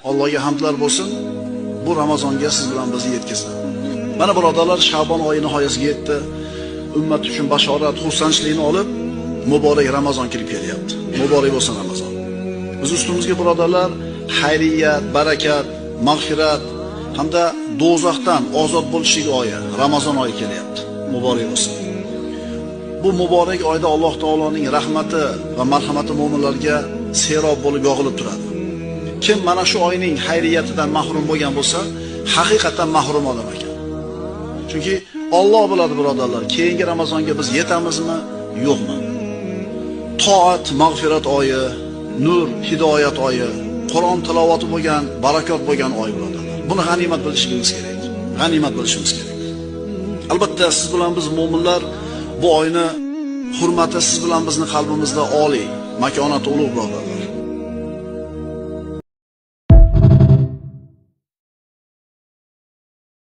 Allohga hamdlar bo'lsin. Bu Ramazonga siz bilan bizni yetkazdi. Mana birodarlar, Shabon oyi nihoyasiga yetdi. Ummat uchun bashorat, xursandchilikni olib, muborak Ramazon kirib kelyapti. Muborak bo'lsin Ramazon. Biz ustimizga birodarlar, xayriyat, barakat, mag'firat hamda do'zaxdan ozod bo'lishlik oyi, Ramazon oyi kelyapti. Muborak bo'lsin. Bu muborak oyda Alloh taoloning rahmati va marhamati mo'minlarga serob bo'lib yog'ilib turadi. Kim mana shu oyning xayriyatidan mahrum bo'lgan bo'lsa, haqiqatan mahrum odam ekan. Chunki Alloh biladi birodarlar, keyingi Ramazonga biz yetamizmi, yo'qmi? Toat, mag'firat oyi, nur, hidoyat oyi, Qur'on tilovati bo'lgan, barakot bo'lgan oy birodarlar. Buni g'animat bilishimiz kerak. G'animat bilishimiz kerak. Albatta siz bilan biz mo'minlar bu oyni hurmati siz bilan bizni qalbimizda oliy, makonati ulug' birodarlar.